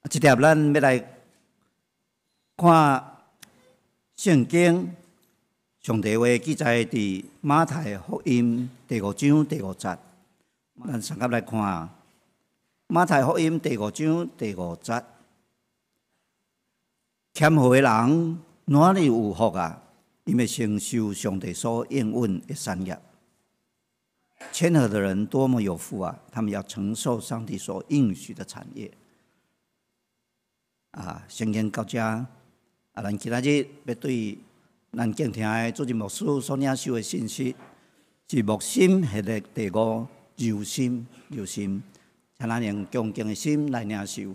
這帖咱欲來看聖經上帝話記載佇馬太福音第五章第五節，咱相佮來看馬太福音第五章第五節。謙和的人哪爾有福啊！𪜶欲承受上帝所應允的產業。謙和的人多麼有福啊！他們要承受上帝所應許的產業。啊，聖經到這，啊，咱今仔日欲對咱敬聽的主任牧師所領受的信息，是牧心系列第五，柔心，柔心，請咱用恭敬的心來領受。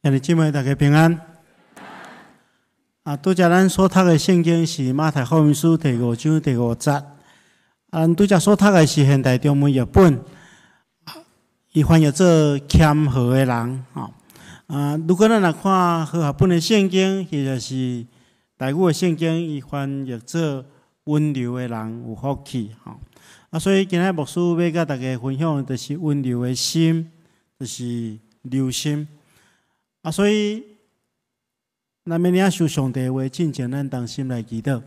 兄弟姊妹，大家平安。啊，拄才咱所讀的聖經是馬太福音書第五章第五節。啊，咱拄才所讀的是現代中文譯本，伊翻譯做謙和的人。吼，啊，如果咱若看和合本的聖經，或者是台語的聖經，伊翻譯做溫柔的人有福氣。吼，啊，所以今仔牧師欲佮大家分享的就是溫柔的心，就是柔心。啊，所以咱欲領受上帝話，進前咱同心來祈禱。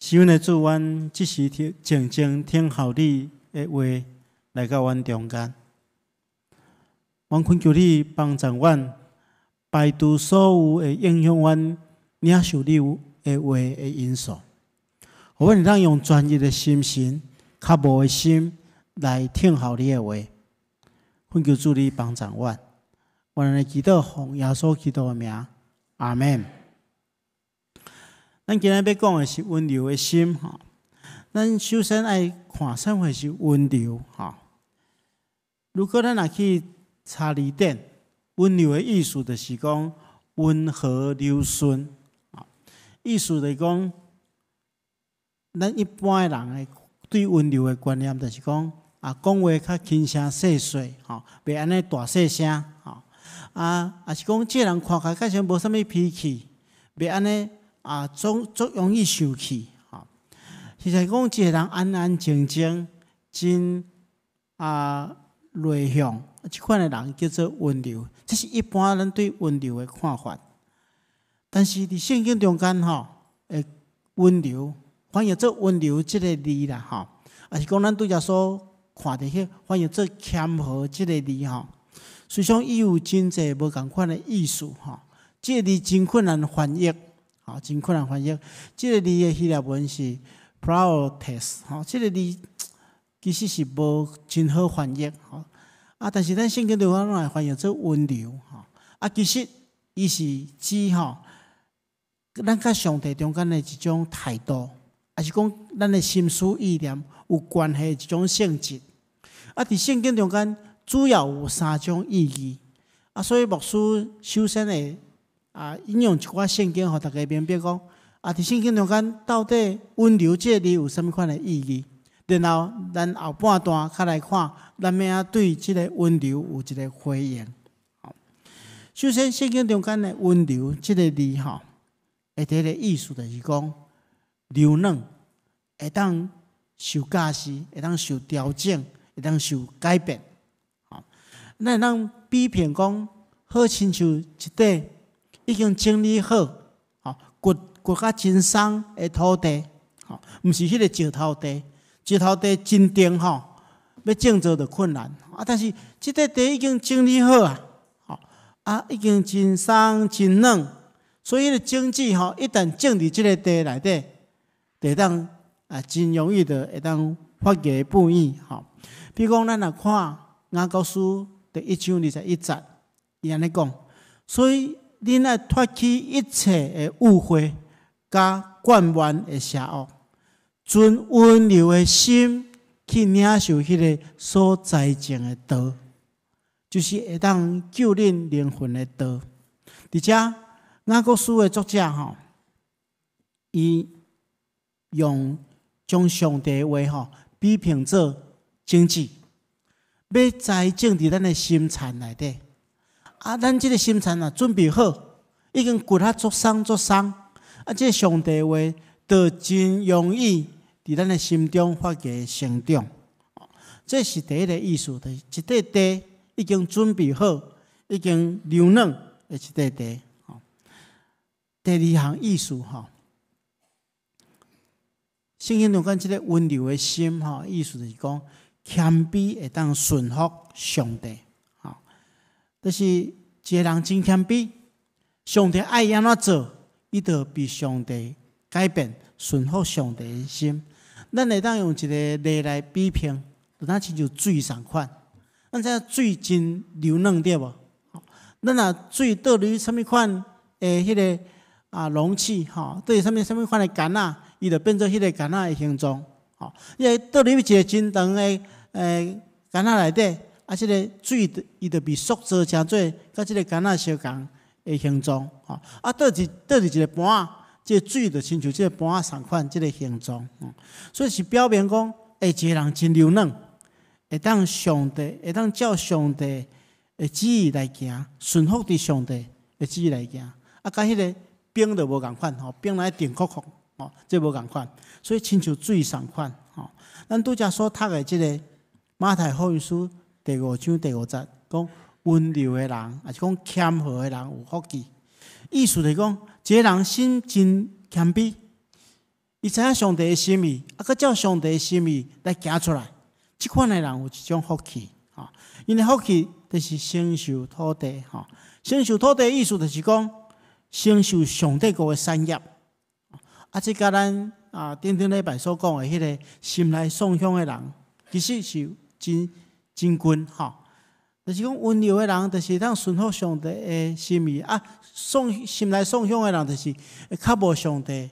是阮的主，阮這時聽靜靜聽候你的話來到阮中間。阮懇求你幫助阮排除所有會影響阮領受你的話的因素，予阮會當用專一的心神、較無的心來聽候你的話。懇求主你幫助阮。阮來祈禱，奉耶穌基督的名，阿們。咱今日欲講的是溫柔的心，吼。咱首先愛看啥物是溫柔，吼。如果咱若去查字典，溫柔的意思就是講溫和柔順，意思就是講，咱一般的人的對溫柔的觀念就是講，啊，講話較輕聲細細，吼，袂按呢大細聲，吼。啊，抑是講這个人看起來較像無啥物脾氣，袂按呢啊，總足容易生氣，吼。其實講這个人安安靜靜，真啊內向，這款的人叫做溫柔，這是一般咱對溫柔的看法。但是佇聖經中間吼，的溫柔，翻譯做溫柔這个字啦，吼，抑是講咱拄才所看著彼翻譯做謙和這个字吼。實際上，伊有真濟無仝款的意思，吼。這個字真困難翻譯，吼，真困難翻譯。這個字的希臘文是 praotes，吼，這個字其實是無真好翻譯，吼。啊，但是咱聖經中間攏會翻譯做溫柔，吼。啊，其實伊是指吼，咱佮上帝中間的一種態度，抑是講咱的心思意念有關係的一種性質。啊，佇聖經中間，主要有三種意義，啊，所以牧師首先會啊引用一寡聖經，予大家明白講，啊，佇聖經中間到底溫柔這个字有啥物款的意義？然後咱後半段較來看，咱欲按怎對這个溫柔有一個回應。首先，聖經中間的溫柔這个字吼，會第一個意思就是講柔軟，會當受教示，會當受調整，會當受改變。咱會當比譬講，好親像一塊已經整理好，吼，掘掘甲真鬆的土地，吼，毋是彼个石頭地，石頭地真硬吼，欲種作就困難。啊，但是這塊地已經整理好啊，吼，啊，已經真鬆真軟，所以彼个種子吼，一旦種佇這个地內底，就會當啊，真容易就會當發芽布葉，吼。比如講，咱若看雅各書第一章二十一節，伊按呢講，所以恁愛脫去一切的污穢，佮慣蠻的邪惡，存溫柔的心去領受彼个所栽種的道，就是會當救恁靈魂的道。佇遮雅各書的作者吼，伊用將上帝的話吼比譬做種子。欲栽種佇咱的心田內底，啊，咱這个心田若準備好，已經掘啊足鬆足鬆，啊，這个上帝話就真容易佇咱的心中發芽成長。這是第一个意思，就是一塊地已經準備好，已經柔軟的一塊地。第二項意思吼，聖經中講這个溫柔的心吼，意思就是講謙卑會當順服上帝。吼，就是一个人真謙卑，上帝愛伊按怎做，伊就被上帝改變，順服上帝的心。咱會當用一个例來比譬，就若親像水仝款。咱知影水真柔軟對無？咱若水倒入啥物款的彼个容器吼，倒入啥物款的矸仔，伊就變做彼个矸仔的形狀。吼，你倒入一个真長的矸仔內底，這个水伊就被塑造成做佮這个矸仔相仝的形狀。吼，倒入一个盤仔，這个水就親像這个盤仔仝款這个形狀。所以是表明講，一个人真柔軟，會當照上帝的旨意來行，順服佇上帝的旨意來行。佮彼个冰就無仝款吼，冰來定確確吼，這無仝款，所以親像水仝款吼。咱拄才所讀的這个馬太福音書第五章第五節，講溫柔的人，抑是講謙和的人有福氣。意思就是講，這个人心真謙卑，伊知影上帝的心意，閣照上帝的心意來行出來。這款的人有一種福氣，吼，𪜶的福氣就是承受土地，吼。承受土地的意思就是講，承受上帝國的產業。這佮咱頂頂禮拜所講的彼个心內頌響的人，其實是真真近吼。就是講溫柔的人，就是會當順服上帝的心意；頌心內頌響的人，就是較無上帝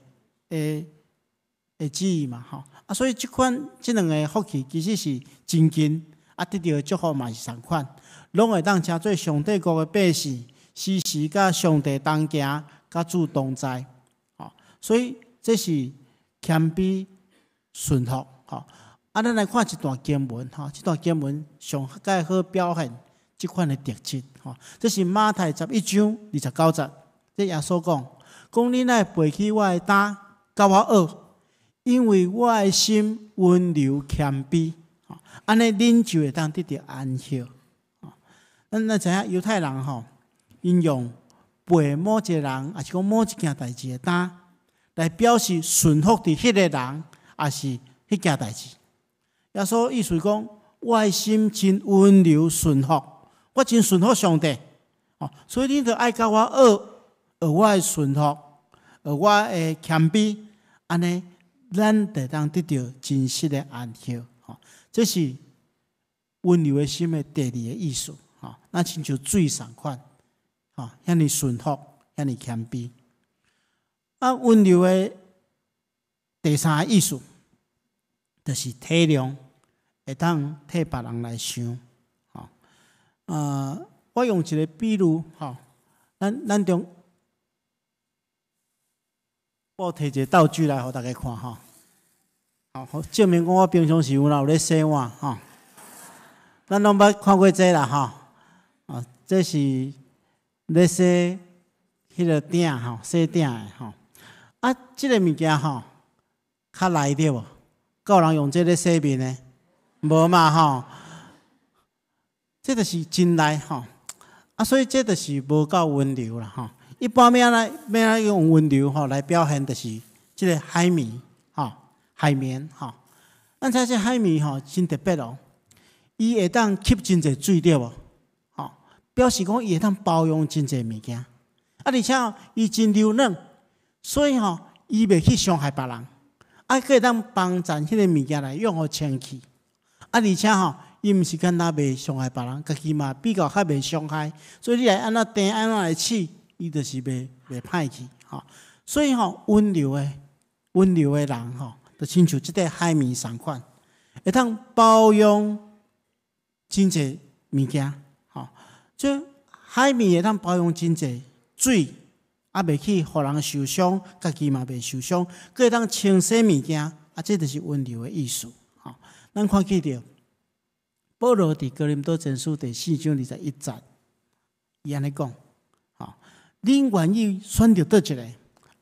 的旨意嘛，吼。所以這款這兩个福氣其實是真近，得著的祝福嘛是仝款，攏會當成做上帝國的百姓，時時佮上帝同行，佮主同在，吼。所以這是謙卑順服，吼。咱來看一段經文，吼，這段經文上蓋好表現這款的特質，吼。這是馬太11章29節，這耶穌講，講恁愛背起我的擔，佮我學，因為我的心溫柔謙卑，吼，按呢恁就會當得著安息。咱知影猶太人吼，𪜶用背某一个人，抑是講某一件代誌的擔，來表示順服佇彼个人，抑是彼件代誌。耶穌意思講，我的心真溫柔順服，我真順服上帝，哦，所以恁著愛佮我學，學我的順服，學我的謙卑，按呢，咱就當得著真實的安息。吼，這是溫柔的心的第二个意思。吼，咱親像水仝款，吼，遐爾順服，遐爾謙卑。溫柔的第三个意思，就是體諒，會當替別人來想。吼，我用一个比喻，吼，咱中，我提一个道具來予大家看，吼，好，證明講我平常時有咧洗碗，吼。咱攏捌看過這啦，吼，這是咧洗彼个鼎，吼，洗鼎的，吼。這个物件吼，較利對無？敢有人用這咧洗面的？無嘛，吼。這就是真利，吼。所以這就是無夠溫柔啦，吼。一般欲按怎欲按怎用溫柔吼來表現，就是這个海綿，吼，海綿，吼。咱知這海綿吼真特別哦，伊會當吸真濟水對無？吼，表示講伊會當包容真濟物件。而且伊真柔軟，所以吼，伊袂去傷害別人，閣會當幫助彼个物件來養予清氣。而且吼，伊毋是干焦袂傷害別人，家己嘛比較較袂傷害。所以你來按怎掟，按怎來試，伊就是袂歹去，吼。所以吼，溫柔的人吼，就親像這塊海綿仝款，會當包容真濟物件，吼。這海綿會當包容真濟水，袂去予人受傷，家己嘛袂受傷，閣會當清洗物件，這就是溫柔的意思，吼。咱看見著保羅佇哥林多前書第四章21節，伊按呢講，吼，恁願意選擇佗一个，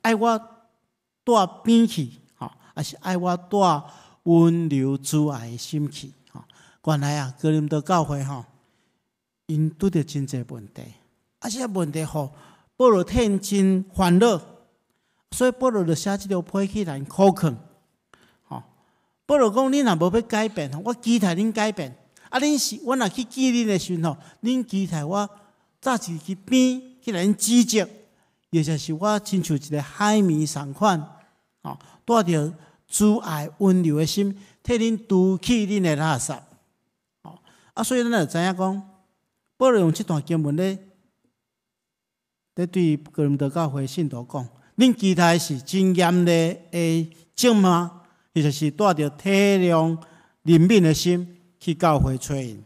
愛我帶餅去，吼，抑是愛我帶溫柔慈愛的心去？吼，原來啊，哥林多教會吼，𪜶拄著真濟問題，啊，這個問題予保羅替𪜶真煩惱，所以保羅就寫這條批去來苦勸。吼，保羅講：恁若無欲改變，我期待恁改變。啊，恁是我若去見恁的時陣吼，恁期待我紮一支鞭去來恁指責，或者是我親像一个海綿仝款，吼，帶著慈愛溫柔的心，替恁除去恁的垃圾。吼，啊，所以咱就知影講，保羅用這段經文咧對哥林多教會信徒講，恁期待是真嚴厲的責罵，或者是帶著體諒憐憫的心去教會揣𪜶。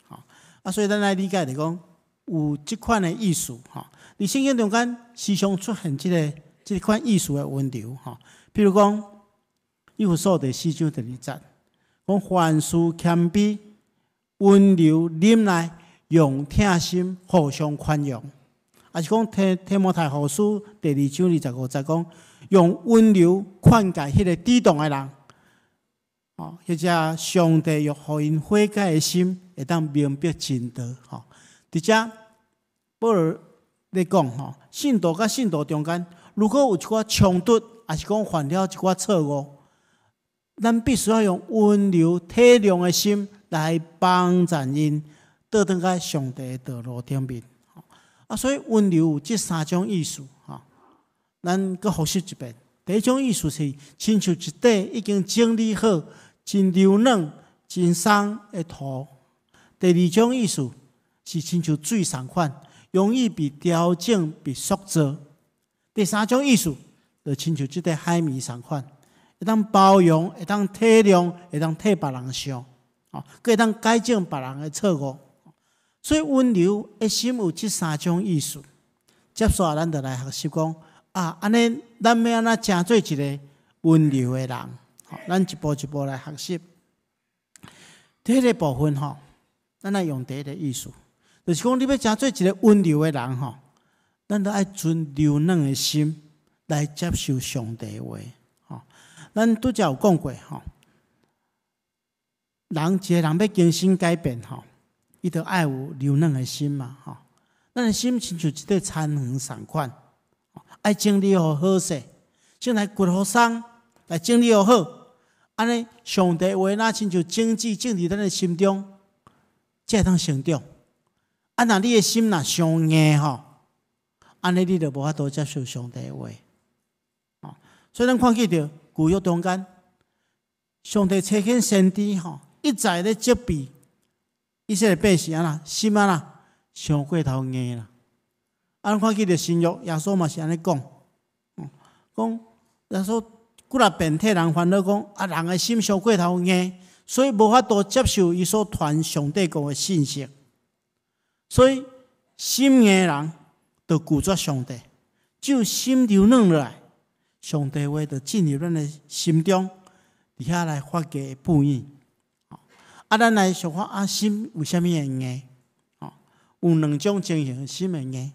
吼，啊，所以咱愛理解來講，有這款的意思，吼，佇聖經中間時常出現這款意思的溫柔，吼，比如講，以弗所第四章第二節，講凡事謙卑、溫柔、忍耐，用疼心互相寬容。抑是講提摩太後書第二章25節講，用溫柔勸誡彼个抵擋的人，哦，或者上帝欲予𪜶悔改的心會當明白真道，吼。佇遮保羅咧講吼，信徒佮信徒中間，如果有一寡衝突，抑是講犯了一寡錯誤，咱必須要用溫柔體諒的心來幫贊𪜶，倒轉來上帝的道路頂面。啊，所以溫柔有這三種意思，吼。咱閣複習一遍。第一種意思是親像一塊已經整理好、真柔軟、真鬆的土。第二種意思是親像水仝款，容易被調整、被塑造。第三種意思就親像這塊海綿仝款，會當包容、會當體諒、會當替別人想，哦，閣會當改正別人的錯誤。所以溫柔的心有這三種意思。接紲咱就來學習講啊，按呢咱欲按怎成做一个溫柔的人？吼，咱一步一步來學習。第一个部分吼，咱來用第一个意思，就是講你欲成做一个溫柔的人吼，咱著愛存柔軟的心來接受上帝話。吼，咱拄才有講過吼，一个人欲更新改變吼，伊著愛有柔軟的心嘛，吼。咱的心親像一塊田園仝款，愛整理予好勢，先來掘予鬆，來整理予好，按呢上帝話若親像種子種佇咱的心中，才會當成長。啊，若你的心若傷硬吼，按呢你就無法度接受上帝的話。所以咱看見著舊約中間，上帝差遣先知吼，一再咧責備以色列百姓按怎心按怎傷過頭硬啦。啊，咱看見著新約耶穌嘛是按呢講，講耶穌幾若遍替人煩惱講，啊，人的心傷過頭硬，所以無法度接受伊所傳上帝國的信息。所以心硬的人就拒絕上帝，只有心柔軟落來，上帝話就進入咱的心中，佇遐來發芽吐葉。啊，咱來想看啊，心為啥物會硬？有兩種情形，心會硬。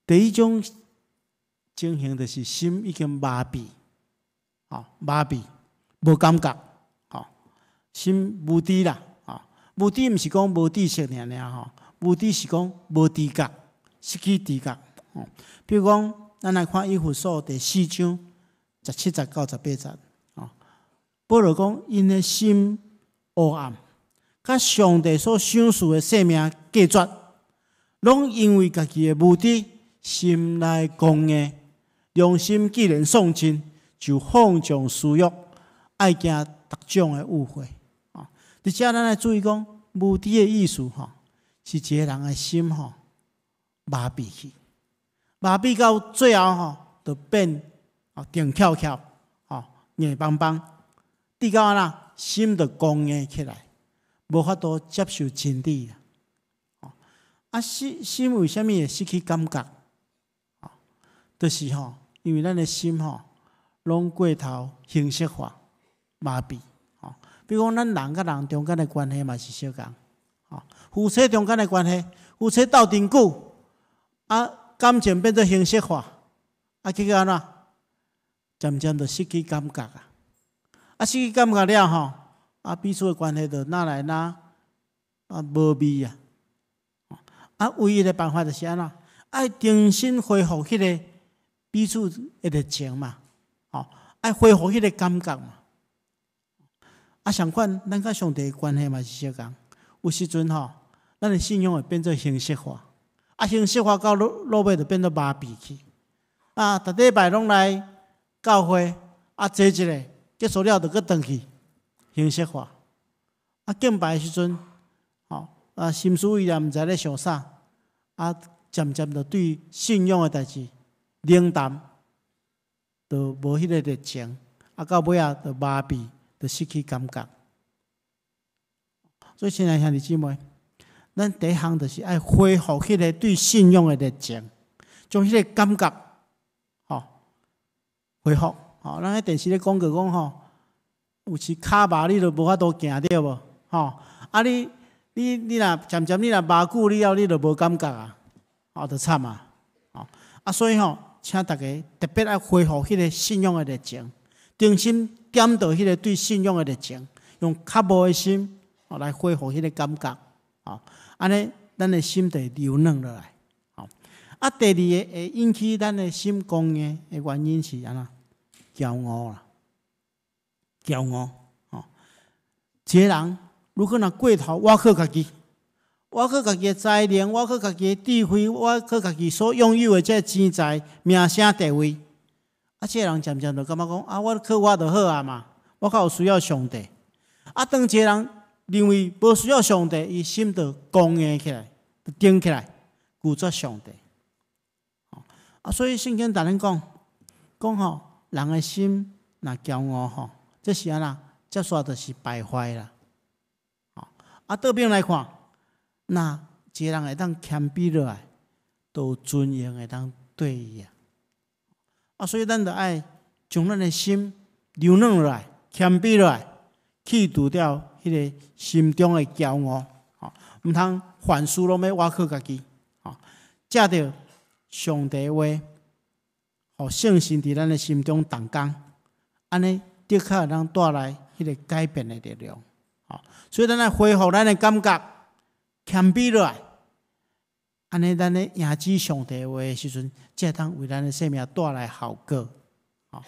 第一種情形就是心已經麻痹，吼，麻痹，無感覺，吼，心無知啦，吼，無知毋是講無知識爾爾吼，無知是講無知覺，失去知覺。吼，比如講，咱來看以弗所第四章17節到18節，吼，保羅講𪜶的心黑暗，佮上帝所賞賜的生命隔絕，攏因為家己的無知，心內剛硬，良心既然喪盡，就放縱私欲，愛行逐種的污穢。啊，佇遮咱愛注意講，無知的意思吼，是一个人的心吼麻痹去，麻痹到最後吼，就變啊定翹翹，吼硬邦邦，直到按怎心就剛硬起來，無法度接受真理啦。啊，心為啥物會失去感覺？就是吼，因為咱的心吼，攏過頭形式化、麻痹。吼，比如講，咱人佮人中間的關係嘛是相仝。吼，夫妻中間的關係，夫妻鬥陣久，啊，感情變做形式化，啊，結果按怎？漸漸就失去感覺啊。啊，失去感覺了吼，啊，彼此的關係就若來若啊無味啊。啊，唯一的辦法就是按怎？愛重新恢復彼個彼此的熱情嘛，吼，愛恢復彼個感覺嘛。啊，相款，咱佮上帝的關係嘛是相仝。有時陣吼，咱的信仰會變做形式化，啊，形式化到落落尾就變做麻痹去。啊，逐禮拜攏來教會，啊，坐一下，結束了就閣轉去，形式化。啊，敬拜的時陣，吼，啊，心思意念毋知咧想啥，啊，漸漸就對信仰的代誌冷淡，就無彼個熱情，啊，到尾仔就麻痹，就失去感覺。所以，親愛兄弟姊妹，咱第一項就是愛恢復彼個對信仰的熱情，將彼個感覺，吼，恢復。吼，咱喺電視咧廣告講吼，有時跤麻你就無法度行對無？吼，啊你你你若漸漸你若麻久了後，你就無感覺啊，吼，就慘啊，吼，啊所以吼，請大家特別愛恢復彼個信仰的熱情，重新點著彼個對信仰的熱情，用渴慕的心，吼來恢復彼個感覺，吼，按呢，咱的心就會柔軟落來，吼。啊，第二个會引起咱的心剛硬的原因是按怎？驕傲啦，驕傲，吼。一個人如果若過頭倚靠家己，倚靠家己的才能，倚靠家己的智慧，倚靠家己所擁有的這个錢財、名聲、地位，啊，這个人漸漸就感覺講啊，我靠我就好啊嘛，我較有需要上帝。啊，當一個人認為無需要上帝，伊心就剛硬起來，就頂起來，拒絕上帝。啊，所以聖經逐咱講，講吼，人的心若驕傲吼，這是按怎？接續就是敗壞啦。啊，倒邊來看，若一個人會當謙卑落來，就有尊榮會當對伊啊。啊，所以咱就愛將咱的心柔軟落來，謙卑落來，去除掉彼个心中的驕傲，吼，毋通凡事攏欲倚靠家己，吼，藉著上帝話，予聖神佇咱的心中動工，按呢的確會當帶來彼个改變的力量，吼，所以咱愛恢復咱的感覺，謙卑落來，按呢咱咧迎接上帝話的時陣，才會當為咱的生命帶來效果，吼。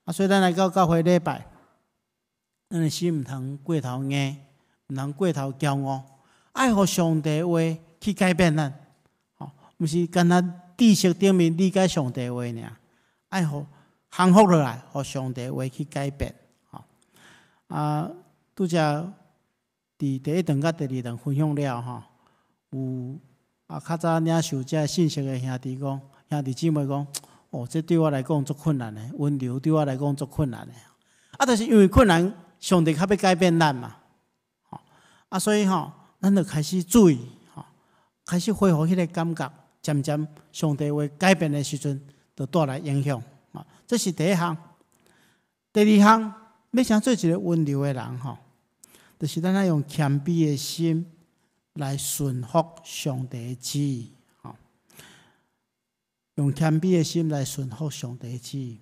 啊，所以咱來到教會禮拜，咱的心毋通過頭硬，毋通過頭驕傲，愛予上帝話去改變咱，吼，毋是干焦知識頂面理解上帝話爾，愛予降服落來，予上帝話去改變，吼。啊，拄才佇第一堂佮第二堂分享了吼，有啊較早領受這信息的兄弟講，兄弟姊妹講，哦，這對我來講足困難的，溫柔對我來講足困難的。啊，就是因為困難，上帝較欲改變咱嘛，吼啊，所以吼，咱就開始注意，吼，開始恢復彼個感覺，漸漸上帝話改變的時陣，就帶來影響。啊，這是第一項。第二項，欲成做一個溫柔的人吼，就是咱愛用謙卑的心來順服上帝的旨意，吼，用謙卑的心來順服上帝的旨意。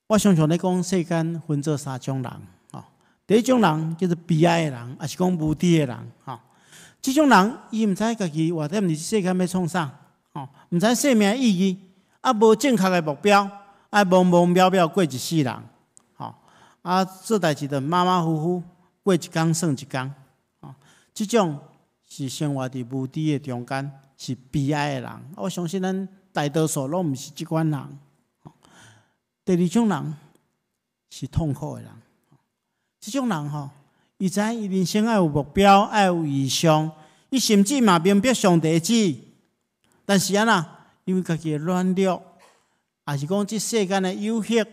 我常常咧講，世間分做三種人，吼。第一種人叫做悲哀的人，抑是講無知的人，吼。這種人伊毋知家己活踮佇世間欲創啥，吼，毋知生命意義，啊，無正確的目標，啊，茫茫渺渺過一世人，吼，啊，做代誌就馬馬虎虎，過一工算一工，吼。這種是生活佇無知的中間，是悲哀的人。我相信咱大多數攏毋是這款人。第二種人是痛苦的人，這種人吼，伊知影伊人生愛有目標，愛有異象，伊甚至嘛明白上帝的旨意，但是按怎？因為家己的軟弱，抑是講這世間的誘惑，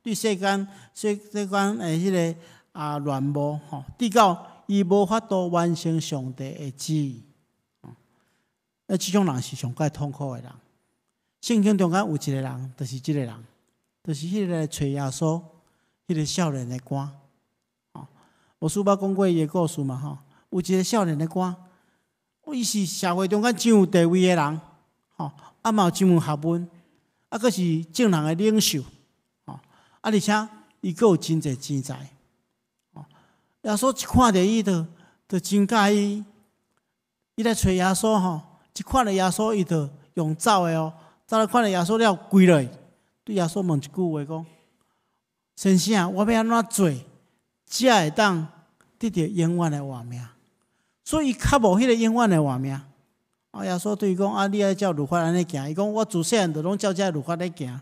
對世間世世間的彼个啊戀慕吼，直到伊無法度完成上帝的旨意。啊，這種人是上蓋痛苦的人。聖經中間有一個人，就是這个人。就是彼个來揣耶穌，彼个少年的官，吼，牧師捌講過伊的故事嘛，吼，有一個少年的官，伊是社會中間真有地位的人，吼，啊嘛有真有學問，啊閣是眾人的領袖，吼，啊，而且伊閣有真濟錢財。耶穌一看著伊，就真佮意。伊來揣耶穌吼，一看著耶穌，伊就用走的哦，走來看著耶穌了，跪落，對耶穌問一句話講：先生，我欲按怎做，才會當得著永遠的活命？所以伊渴慕彼个永遠的活命。啊，耶穌對伊講：啊，你愛照律法按呢行。伊講：我自細漢就攏照這律法咧行。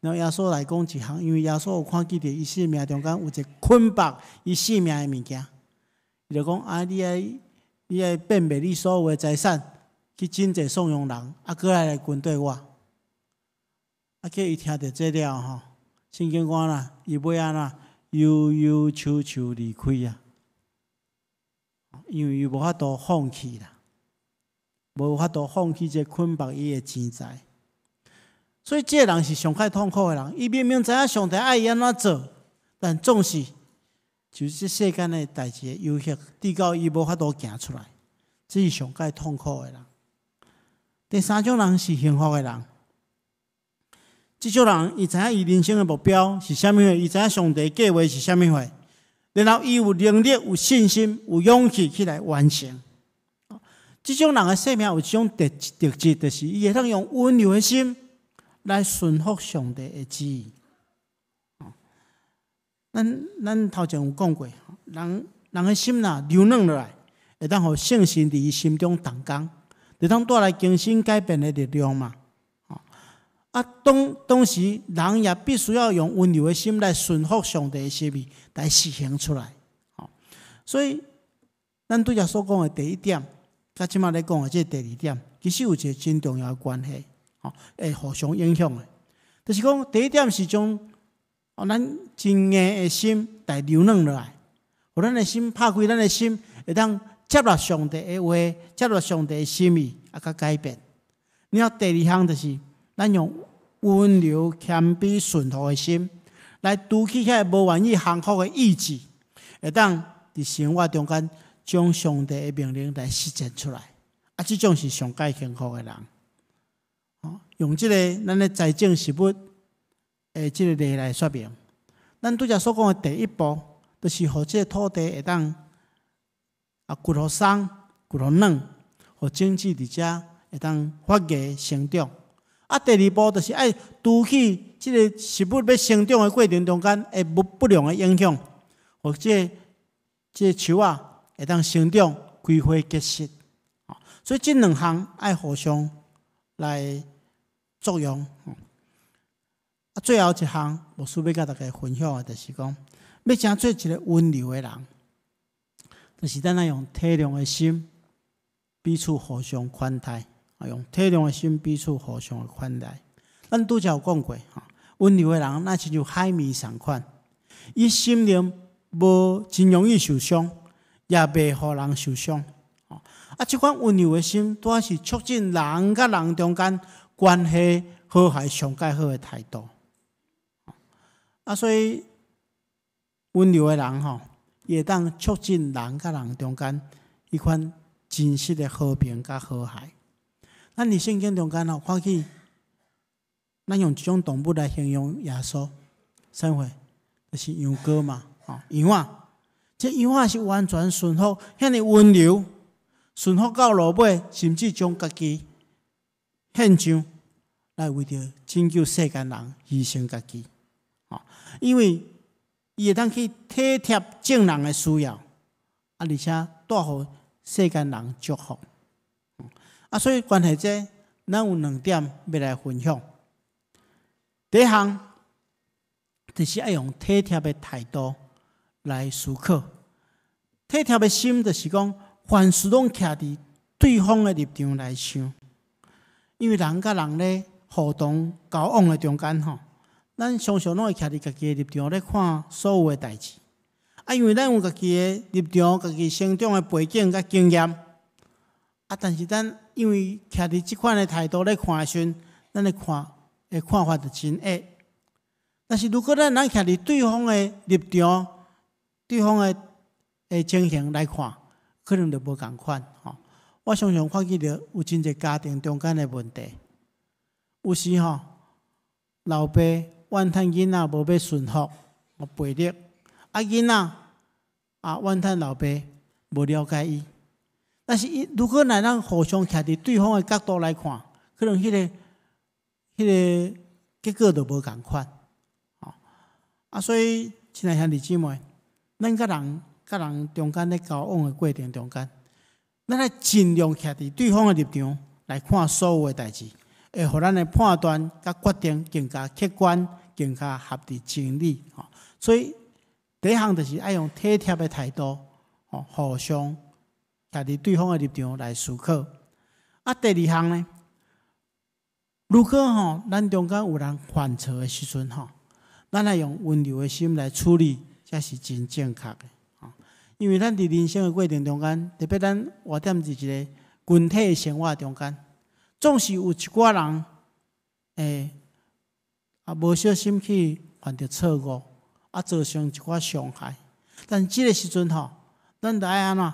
然後耶穌來講一項，因為耶穌有看見著伊生命中間有一個捆縛伊性命的物件，伊就講：啊，你愛變賣你所有的財產去賑濟送養人，啊，閣來跟綴我。啊，叫伊聽著這了吼，聖經講啦，伊尾按怎憂憂愁愁離開啊，因為伊無法度放棄啦，無法度放棄這捆縛伊的錢財。所以這个人是上較痛苦的人。伊明明知影上帝愛伊按怎做，但總是就是這世間的代誌的誘惑，直到伊無法度行出來，這是上蓋痛苦的人。第三種人是幸福的人。這種人伊知影伊人生的目標是啥物貨，伊知影上帝計劃是啥物貨，然後伊有能力、有信心、有勇氣去來完成。這種人的生命有一種特質，就是伊會當用溫柔的心來順服上帝的旨意。咱頭前有講過，人人的心若柔軟落來，會當予聖神佇伊心中動工，會當帶來更新改變的力量嘛。啊，當時人也必須要用溫柔的心來順服上帝的心意來實行出來。所以咱拄才所講的第一點，佮這馬咧講的這個第二點，其實有一個真重要的關係，會互相影響的。就是講，第一點是將咱真硬的心來柔軟落來，予咱的心拍開，咱的心會當接納上帝的話，接納上帝的心意，啊，佮改變。然後第二項就是，咱用溫柔、謙卑、順服的心，來除去遐個無願意降服的意志，會當佇生活中間將上帝的命令來實踐出來。啊，這種是上蓋幸福的人。用這個咱咧栽種食物的這個例來說明，咱拄才所講的第一步，就是予這個土地會當啊骨予鬆、骨予軟，予種子佇遮會當發芽生長。啊，第二步就是愛除去這個食物欲生長的過程中間的不良的影響，予這個樹仔會當生長、開花結實。所以這兩項愛互相來作用。啊，最後一項，牧師欲佮大家分享的，就是講，欲成做一個溫柔的人，就是咱愛用體諒的心，彼此互相寬待。啊，用體諒的心彼此互相的寬待。咱拄才有講過，溫柔的人，若親像海綿仝款，伊心靈無真容易受傷，也袂予人受傷。啊，這款溫柔的心，拄仔是促進人佮人中間關係和諧上蓋好的態度。啊，所以溫柔的人吼，伊會當促進人佮人中間彼款真實的和平佮和諧。咱佇聖經中間吼，看見咱用一種動物來形容耶穌，啥貨？就是羊羔嘛，吼，羊仔。這羊仔是完全順服，遐爾溫柔，順服到落尾，甚至將家己獻上來為著拯救世間人，犧牲家己。吼，因為伊會當去體貼眾人的需要，啊，而且帶予世間人祝福。啊，所以關係這，咱有兩點欲來分享。第一項，就是愛用體貼的態度來思考。體貼的心，就是講凡事攏徛佇對方的立場來想。因為人佮人咧互動交往的中間吼，咱常常攏會徛佇家己的立場咧看所有的代誌。啊，因為咱有家己的立場、家己成長的背景佮經驗。啊，但是咱因為徛佇這款的態度咧看的時陣，咱的看的看法就真狹。但是如果咱徛佇對方的立場、對方的情形來看，可能就無仝款吼。我常常看見著有真濟家庭中間的問題，有時吼老爸怨嘆囡仔無欲順服，悖逆，啊囡仔啊怨嘆老爸無了解伊。但是伊如果若咱互相徛佇對方的角度來看，可能彼個結果就無仝款。啊，所以親愛兄弟姊妹，咱佮人佮人中間咧交往的過程中間，咱愛盡量徛佇對方的立場來看所有的代誌，會予咱的判斷佮決定更加客觀、更加合佇真理。所以第一項就是愛用體貼的態度，互相徛佇對方的立場來思考。啊，第二項呢，如果吼咱中間有人犯錯的時陣吼，咱愛用溫柔的心來處理，才是真正確的。因為咱佇人生的過程中間，特別咱活踮佇一個群體的生活中間，總是有一寡人會無小心去犯著錯誤，啊，造成一寡傷害。但這个時陣吼，咱著愛按怎？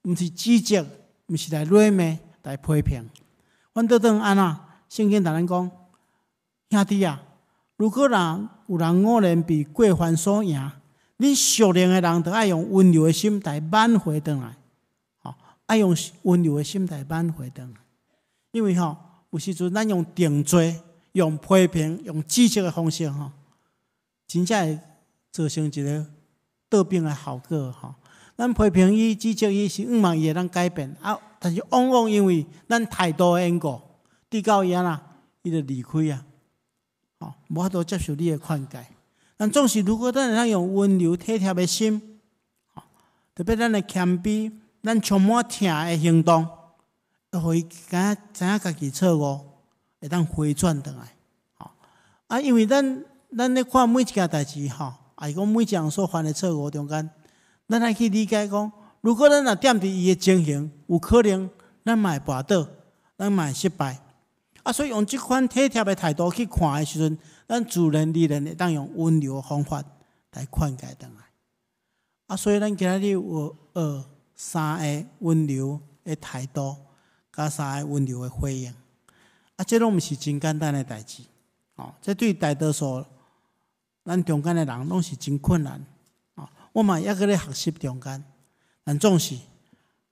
毋是指責，毋是來謾罵、來批評。反倒轉按怎？聖經同咱講，兄弟啊，如果若有人偶然被過犯所贏，恁屬靈的人，著愛用溫柔的心來挽回轉來，吼，愛用溫柔的心來挽回轉來。因為吼，有時陣咱用定罪、用批評、用指責的方式，吼，真正會造成一個倒反的效果，吼。咱批評伊、指責伊，是向望伊會當改變，啊，但是往往因為咱態度的緣故，直到伊按怎，伊就離開啊，吼，無法度接受你的勸誡。但總是，如果咱會當用溫柔體貼的心，特別咱的謙卑，咱充滿疼的行動，會予伊敢知影家己錯誤，會當回轉轉來。啊，因為咱咧看每一件代誌，吼，抑是講每一人所犯的錯誤中間，咱愛去理解講，如果咱若踮佇伊的情形，有可能咱嘛會跋倒，咱嘛會失敗。啊，所以用這款體貼的態度去看的時陣，咱自然而然會當用溫柔的方法來勸誡轉來。啊，所以咱今仔日有學三个溫柔的態度，佮三個溫柔的回應。啊，這攏毋是真簡單的代誌。哦，這對大多數咱中間的人攏是真困難。哦，我嘛猶閣咧學習中間，但總是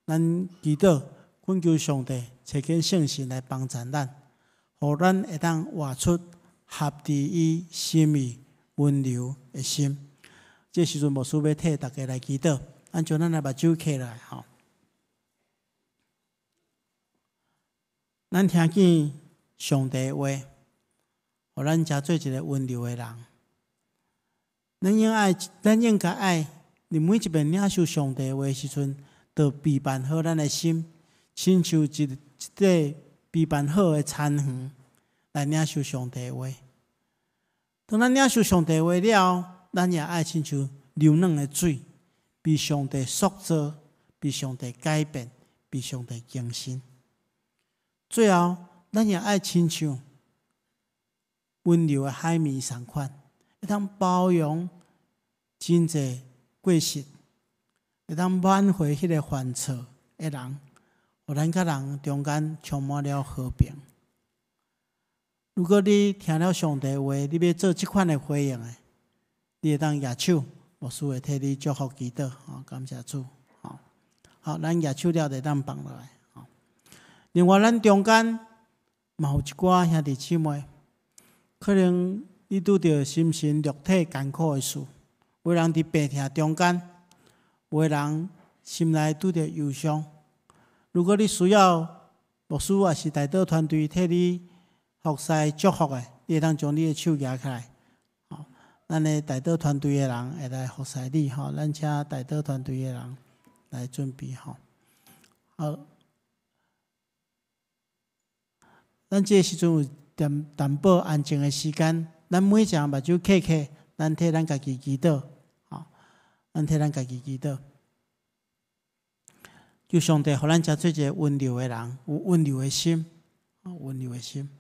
咱祈禱，懇求上帝差遣聖神來幫助咱，予咱會當活出合佇伊心意溫柔的心。這時陣牧師欲替大家來祈禱，咱將咱的目睭閉來吼。咱聽見上帝的話，予咱成做一個溫柔的人。咱應愛，咱應該愛，佇每一遍領受上帝的話時陣，就備辦好咱的心，親像一一塊備辦好的田園來領受上帝的話。當咱領受上帝的話了後，咱也愛親像流軟的水，被上帝塑造，被上帝改變，被上帝更新。最後，咱也愛親像溫柔的海綿仝款，會當包容真濟過失，會當挽回彼個犯錯的人，予咱佮人中間充滿了和平。如果你聽了上帝話，你欲做這款的回應的，你會當舉手，牧師會替你祝福祈禱。吼，感謝主。吼，好，咱舉手了就會當放落來。另外，咱中間嘛有一寡兄弟姊妹，可能你拄著心神肉體艱苦的事，有的人佇病痛中間，有的人心內拄著憂傷。如果你需要牧師抑是代禱團隊替你服侍祝福的，你會當將你的手舉起來。吼，咱的代禱團隊的人會來服侍你。吼，咱請代禱團隊的人來準備。吼，好。咱這个時陣有淡淡薄安靜的時間，咱每一人目睭閉閉，咱替咱家己祈禱，吼，咱替咱家己祈禱，求上帝予咱成做一个溫柔的人，有溫柔的心，溫柔的心。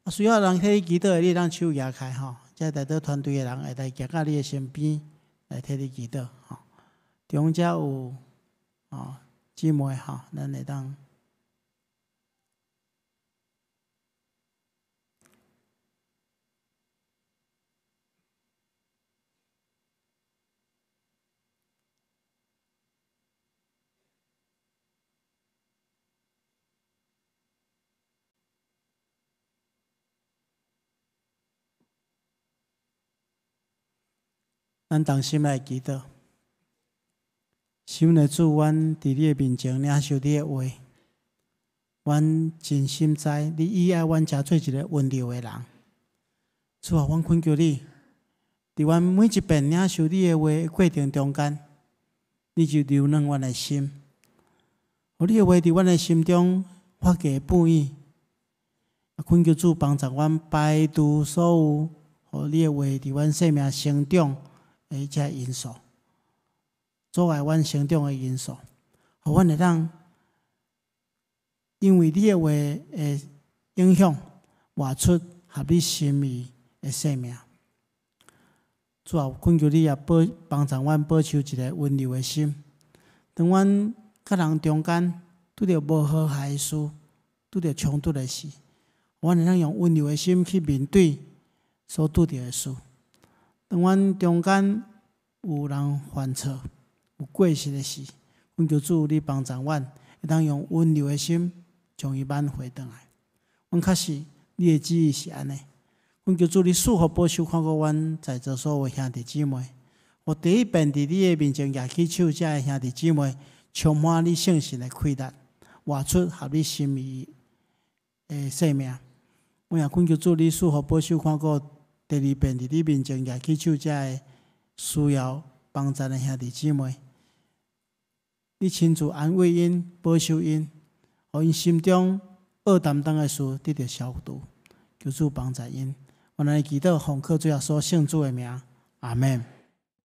啊，需要人替你祈禱的，你會當手舉開吼，這代禱團隊的人會來行到你的身邊來替你祈禱，吼。中遮有吼姊妹吼，咱會當。咱同心來祈禱。心的主，阮佇你的面前領受你的話，阮真心知你意愛阮成做一个溫柔的人。主啊，阮懇求你，佇阮每一遍領受你的話的過程中間，你就柔軟阮的心，予你的話佇阮的心中發芽布影。懇求主幫助阮排除所有，予你的話佇阮生命成長的這因素，阻礙阮成長的因素，予阮會當因為你的話的影響，活出合你心意的生命。主啊，懇求你也保幫助阮保守一个溫柔的心。當阮佮人中間拄著無和諧的事，拄著衝突的事，阮會當用溫柔的心去面對所拄著的事。當阮中間有人犯錯、有過失的時，懇求主你幫助阮，會當用溫柔的心將伊挽回轉來。阮確實你的旨意是按呢。懇求主你賜福保守看顧阮在座所有兄弟姊妹。予第一遍佇你的面前舉起手，遮的兄弟姊妹充滿你聖神的氣力，活出合你心意的生命。我也懇求主你賜福保守看顧第二遍佇你面前舉起手，遮的需要幫助的兄弟姊妹，你親自安慰𪜶、保守𪜶，予𪜶心中惡擔當的事得著消除。求主幫助𪜶。阮按呢祈禱，奉靠主耶穌聖子的名，阿門。